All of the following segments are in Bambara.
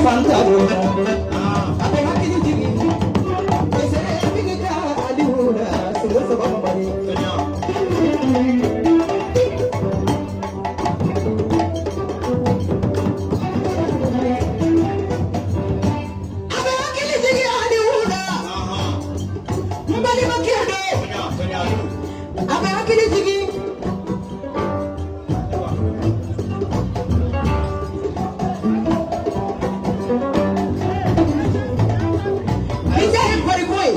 Fanta don a bɛ hakili jigin Gesere bigi ka Aliou la sogo saba mari. A bɛ hakili jigin Aliou la n balimakɛ don a bɛ hakili jigin. Nin ye pariko ye.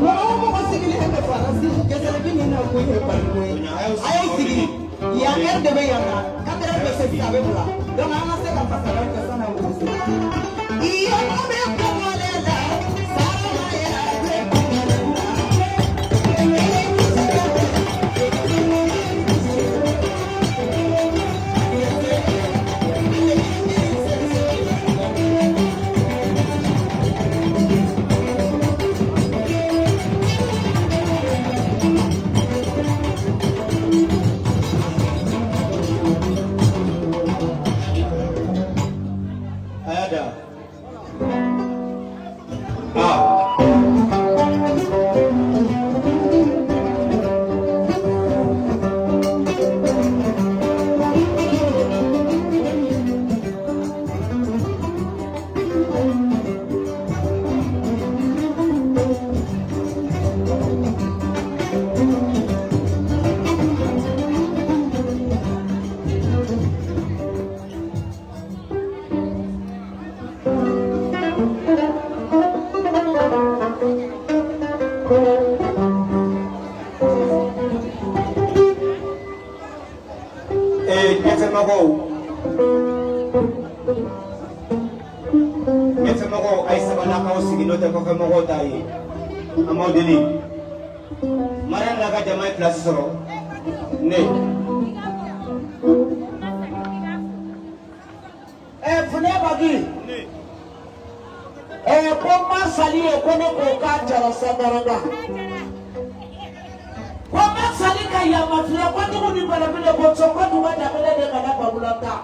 Mɔgɔ o mɔgɔ sigilen bɛ Faransi Gesere bigi na kun ye pariko ye. A y'aw sigi yan, heure de bɛ yan na, 4 heures bɛ se sisan, a bɛ bila, donc an ka se ka fasalaw kɛ sanni an k'u se. Iye bɛ kɔngɔlen la sarama bɛ kɔngɔlen la. A y'a da ah. Ee, ɲɛfɛmɔgɔw, ɲɛfɛmɔgɔw, a ye sabali, a k'aw sigi, n'o tɛ kɔfɛmɔgɔw t'a ye. An b'aw deli. Mariam n'a ka jama ye place sɔrɔ ne. Funɛ Bagi, ko Masali ye ko ne ko k'a jara sandaranga ko Masali ka yamaruya ko dugu ni belebele ko so ko dugu dabele de kana babula ta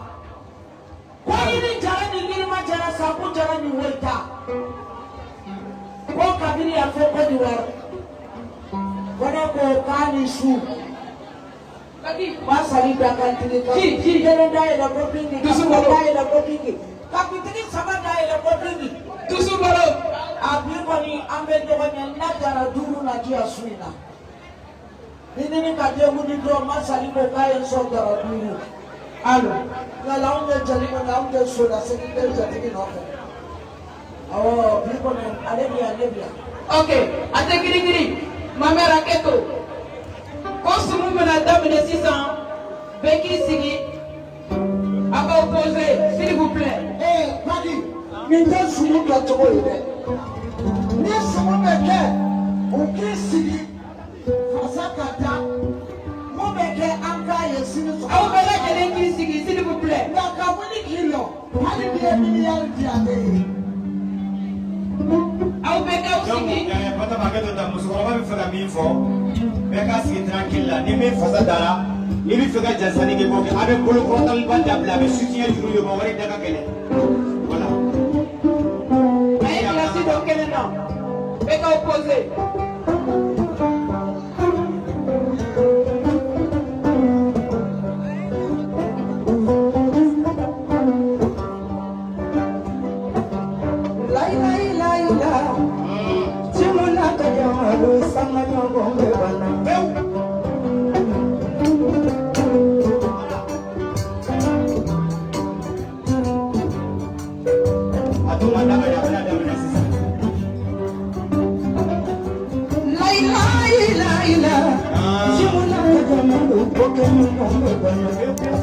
ko yiri jara ni yirima jara saku jara ni woyita ko kabiri a fɔ Côte d'Ivoire ko ne ko k'a ni su. Masali dakantigi ka kelen dayɛlɛ ko bingi ka fila dayɛlɛ ko bingi ka bitigi saba dayɛlɛ ko bingi. Dusu bolo. A bi kɔni an bɛ ɲɔgɔn ɲɛ n'a jara duuru na diya su in na ni ni ka denkundi dɔn. Masali ko k'a ye n sɔn jara duuru. Alo. Nka la anw ye jali kɔni, anw tɛ so la segin tɛ jatigi nɔfɛ. Awɔ, bi kɔni ale bi yan, ne bi yan. Ok, a tɛ girin-girin. Mamɛri, hakɛ to. Ko sumu bɛna daminɛ sisan, bɛɛ k'i sigi. A k'aw poser, s'il vous plaît. Ee Badi, nin tɛ sumu kɛcogo ye dɛ. Ni sumu bɛ kɛ, u k'i sigi fasa ka da mun bɛ kɛ, an k'a ye sini sɔgɔma. Aw bɛɛ lajɛlen k'i sigi, s'il vous plaît. Nka ka wuli k'i lɔ, hali n'i ye miliyari di, a tɛ ye. Aw bɛɛ k'aw Donc sigi. Batama, hakɛ to ta, musokɔrɔba bɛ fɛ ka min fɔ, bɛɛ k'a sigi tranquille la. Ni min fasa dara, n'i bɛ fɛ ka jasani kɛ, k'o kɛ. A bɛ bolo kɔrɔtaliba dabila, a bɛ soutien juru ye, ma wari da ka gɛlɛn, voilà. A ye place dɔ kɛnɛ na. Bɛɛ k'aw poser. Layi layi layi la Jimuna ka jamalu sanga ɲɔgɔn bɛ bana. Pewu. A to ma daminɛ, a bɛna daminɛ sisan. Layi layi layi la Jimuna ka jamalu ko kɛ ɲɔgɔn bɛ bana. Pewu pewu.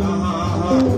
Ahan, ahan.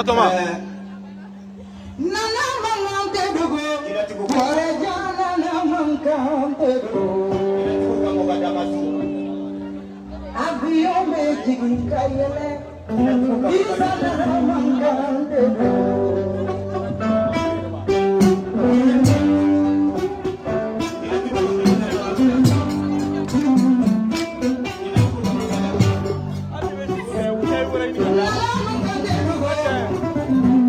Batoma. Nana mankan tɛ dogo. Kɔrɔja nana mankan tɛ dogo. Jinɛtigiw ka mɔgɔdamatu. Avion bɛ jigin ka yɛlɛ. Isa nana mankan tɛ dogo. Nana mankan tɛ dogo.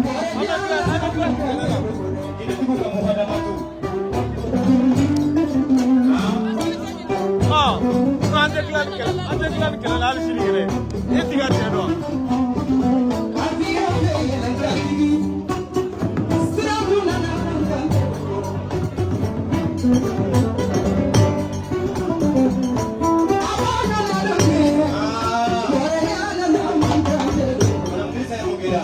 Kɔrɔja nana mankan tɛ dogo. Jinɛtigiw ka mɔgɔdamatu. An tɛ tila nin kɛlɛ, an tɛ tila nin kɛlɛ la hali sini kɛlɛ. E t'i ka cɛ dɔn. Avion bɛ yɛlɛ ka jigin. Sira dun nana mankan tɛ dogo. Madame Drissa ye mun k'i la?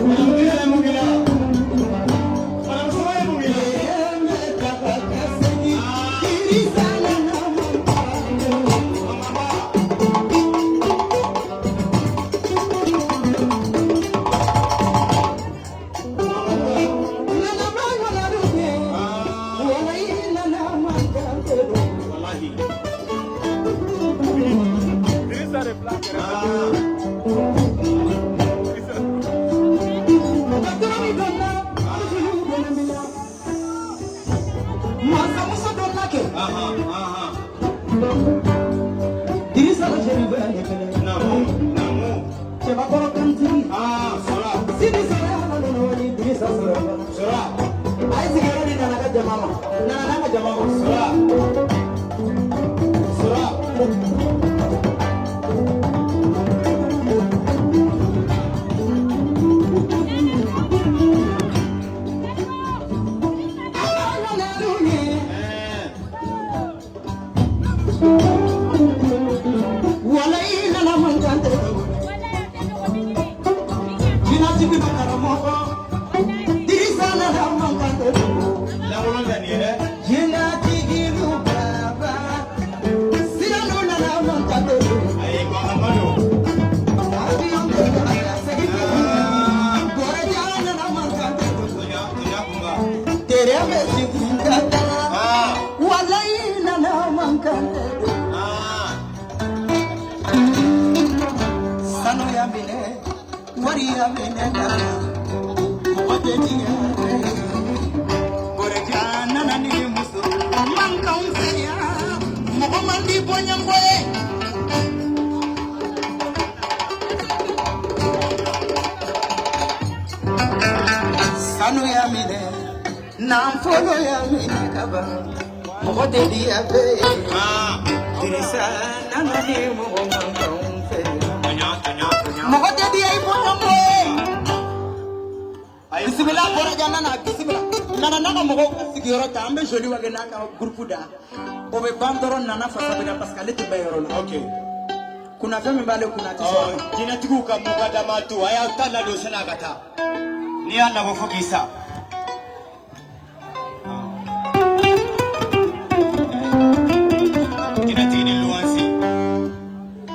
Madame Drissa ye mun k'i la? Madame Soma ye mun k'i la? Mama ba. Walahi. Drissa de bila kɛrɛfɛ. Drissa. Ahan, ahan. Naamu, naamu. Cɛbakɔrɔ kantigi Ah, sɔrɔ. sini sɔrɔ Dirisa sɔrɔ Sɔrɔ. a ye sigiyɔrɔ di Nana ka jama ma Nana n'a ka jama ma. Sɔrɔ. Sɔrɔ. Ɛɛ. Walayi nana mankan tɛ dogo. Jinɛtigi bɛ karamɔgɔ Dirisa nana mankan tɛ dogo. Lankolon tɛ nin ye dɛ. Jinɛtigilu baba Siranu nana mankan tɛ dogo. Ayi, Mahamadu. Avion bɛ taga segin Kɔrɔja nana mankan tɛ dogo. Tonya, tonya kunba. Tere bɛ jigin ka taa. Ah, Walayi nana mankan tɛ dogo. ah. Sanu ya minɛ wari ya minɛ nana mɔgɔ tɛ diɲɛ fɛ. Kɔrɔja nana ni muso mankanw fɛ yan mɔgɔ man di bɔɲɔgɔn ye. Sanu ya minɛ nafolo ya minɛ kaban mɔgɔ tɛ diɲɛ fɛ. Ah. Dirisa nana ni mɔgɔ mankanw fɛ yan Tonya, tonya, tonya. mɔgɔ tɛ diɲɛ i bɔɲɔgɔn ye. Ayi, Bisimila Kɔrɔja nana bisimila nana n'a ka mɔgɔw ka sigiyɔrɔ ta an bɛ joli wa kɛ n'a ka groupe da o bɛ ban dɔrɔn Nana fasa bɛ da parce que ale tɛ bɛn yɔrɔ la Ok. kunnafɛn min b'ale kunna a tɛ sɔn a ma. Ɔ, jinɛtigiw ka mɔgɔdamatu, a y'aw ta ladon sani a ka taa. N'i y'a labɔ fo k'i sa. Jinɛtigi ni luwanse.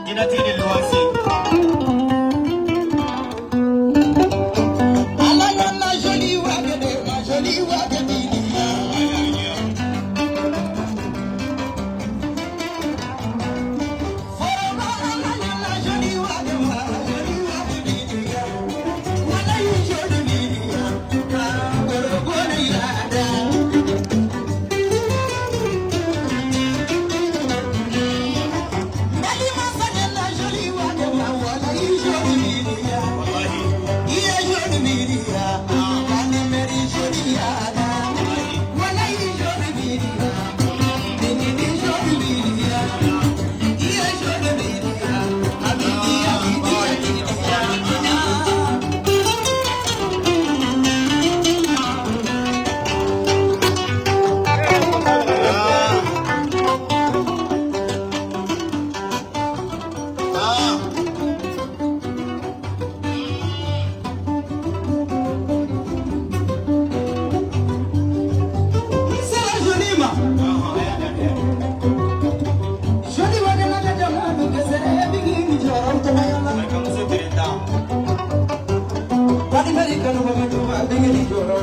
Jinɛtigi ni luwanse. Ala nana joli wa kɛ de ma joli wa kɛ bi Ayi, ayi. Foroba ala nana joli wa kɛ ma joli wa kɛ bi walayi joli bi ka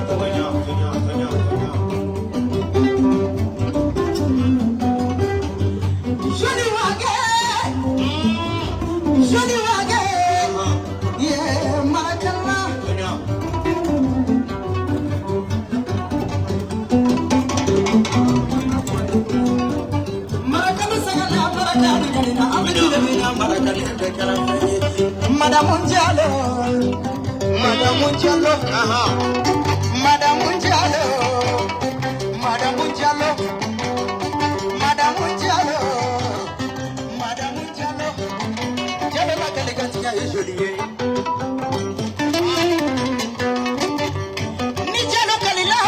Tɔɲɔ, tɔɲɔ, tɔɲɔ, tɔɲɔ. Joli wage, joli wage, yeah, Marakana. Tɔɲɔ. Marakana sagana, Marakana kanina, abedina Marakana bɛ kɛra fɛn ye. Madamu Diallo, Madamu Diallo, Madamu Diallo, Madamu Diallo, Madamu Diallo, Madamu Diallo, Diallo la kale kantiya ye joli ye. Ni Diallo kalila,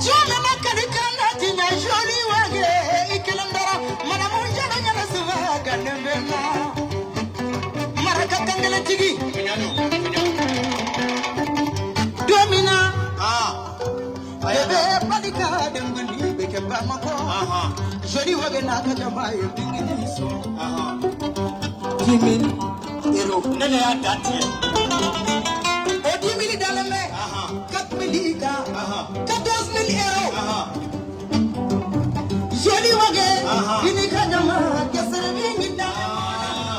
Diallo ma kali kana tiɲɛ joli wage i kelen dɔrɔn. Madamu Diallo ɲɛna saba gannen bɛ na. Maraka kankelentigi. Tɔɲɔ don, tɔɲɔ. Don min na. Ah. Bébé Balika dengundi bɛ kɛ Bamakɔ. Joli wage n'a ka jama ye bingini sɔn. 10 000 euros. Ne de y'a dan tigɛ. O 10 000 dalen bɛ. 4 000 kan. 14 000 euros. Joli wage. I n'i ka jama kɛsɛrɛ min da.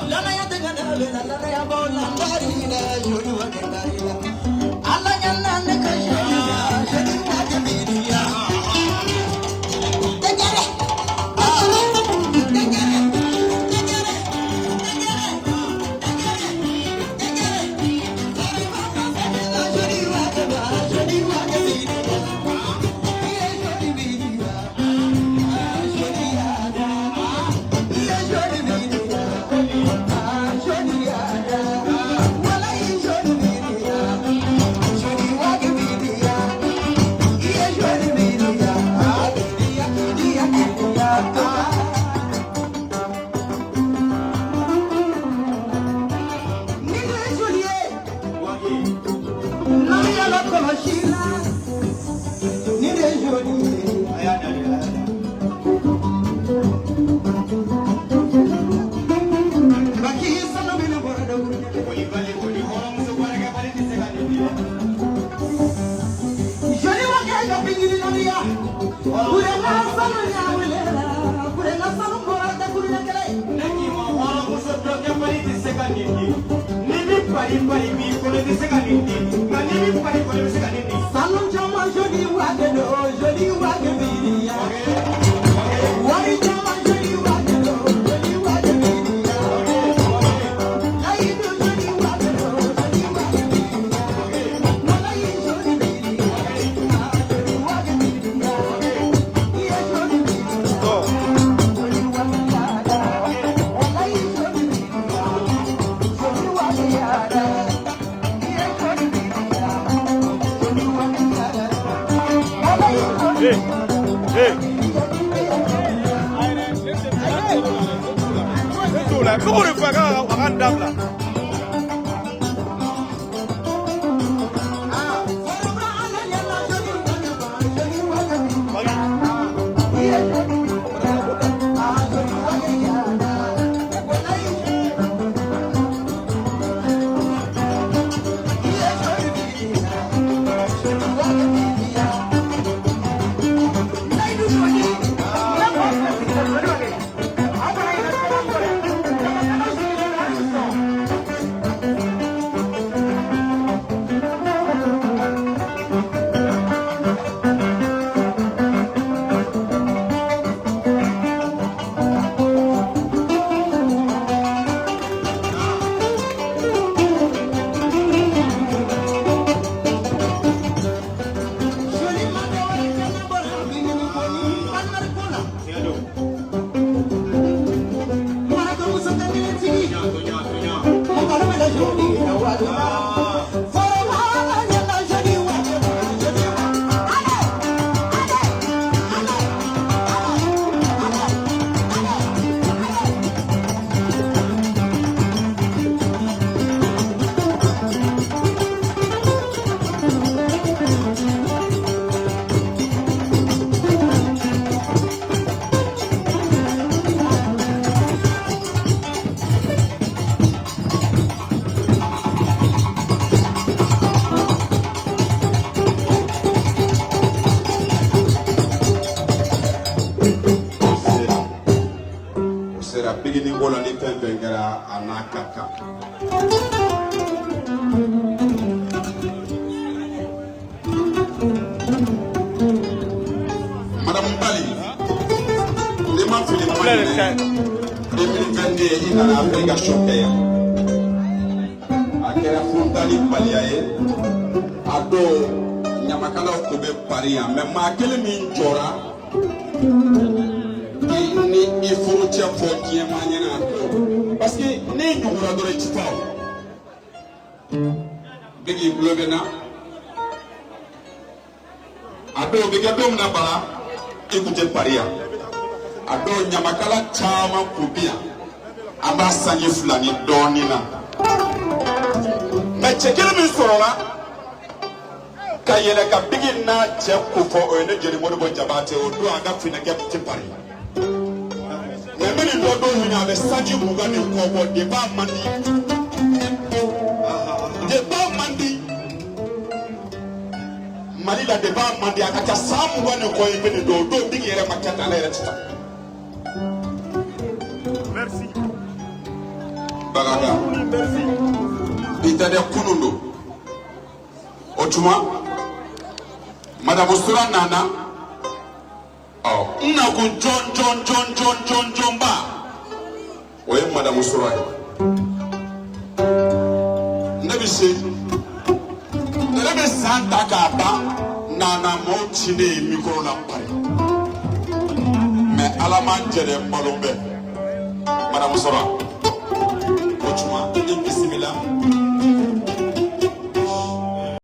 Lanaya tɛ ka dale la, lanaya b'aw la, ndari la, joli wage ndari la. Ala ɲana ne ka joli la, joli wage biriya. Tɛgɛrɛ. Tɛgɛrɛ. Tɛgɛrɛ. Tɛgɛrɛ. Tɛgɛrɛ. Tɛgɛrɛ. Joli wage ba, joli wage biriya. Iye joli biriya. Joli yada. Iye joli biriya. Joli yada. Walayi joli biriya. Joli wage biriya. Iye joli biriya. Biriya, biriya, biriya. Ni ne ye joli ye. Wage. N'an yala kɔlɔsi la. Ni ne ye joli ye. A y'a da de, a y'a da. Baki sanu bɛ bɔra dawuri. Kolibali, koli hɔrɔnmuso baarakɛbali tɛ se ka nin di dɛ. Joli wa kɛ ka bingini naniya. Kurenga sanu ya welela. Kurenga sanu bɔra dawuri kɛlɛ. Ne k'i ma hɔrɔnmuso dɔnkɛbali tɛ se ka nin di. N'i bɛ pari pari b'i kɔnɔ i tɛ se ka nin di. Nka n'i bɛ pari kɔnɔ i bɛ se ka nin di. Sanu caman joli wa kɛ don joli wa kɛ biriya. Wage, wage, Wari caman joli wa kɛ don joli wa kɛ biriya. Wage, wage, Layidu joli wa kɛ don joli wa kɛ biriya. Walayi joli biriya. Joli wa kɛ biriya. Iye joli biriya. Joli wa kɛ yada. Walayi joli biriya. Joli wa kɛ yada. Iye joli biriya. Joli wa kɛ yada. Walayi joli Hey, ne t'o la, ne k'o de fɔ a ka nin dabila. Yeah. Bigini ko la ni fɛn fɛn kɛra a n'a ka kan. Madame Bali, n'i ma fili ma ɲinɛ 2022 i nana Afrika show kɛ yan. A kɛra funtali baliya ye. A don ɲamakalaw tun bɛ Paris yan mais maa kelen min jɔra k'i ni i furucɛ fɔ diɲɛmaa ɲɛna parce que n'i ɲugura dɔrɔn i ti taa o. Bigi tulo bɛ na. A dɔw bɛ kɛ don min na Bala i tun tɛ Paris yan. A dɔw ɲamakala caman kun bɛ yan. An b'a sanji 2 ni dɔɔnin na. Mais cɛ kelen min sɔrɔla ka yɛlɛ ka Bigi n'a cɛ ko fɔ o ye ne jeli Modibo Jabate o don a ka finɛkɛ tɛ Paris. Mais n bɛ nin dɔn don min na a bɛ sanji 20 ni kɔ bɔ depuis a man di. Depuis a man di. Mali la depuis a man di a ka ca san 20 ni kɔ ye n bɛ nin dɔn o don Bigi yɛrɛ ma kɛ tan ale yɛrɛ tɛ taa. Merci. Bagaga. Merci. Bi tɛ dɛ kunun don. O tuma Madame Sura nana ɔ n nakun jɔn jɔn jɔn jɔn jɔn jɔnba o ye Madame Sura ye. Ne bɛ se ne bɛ san ta k'a ban nana maaw ci ne ye micro la Paris mais Ala m'an jɛ dɛ n balo bɛ Madame Sura o tuma i bisimila.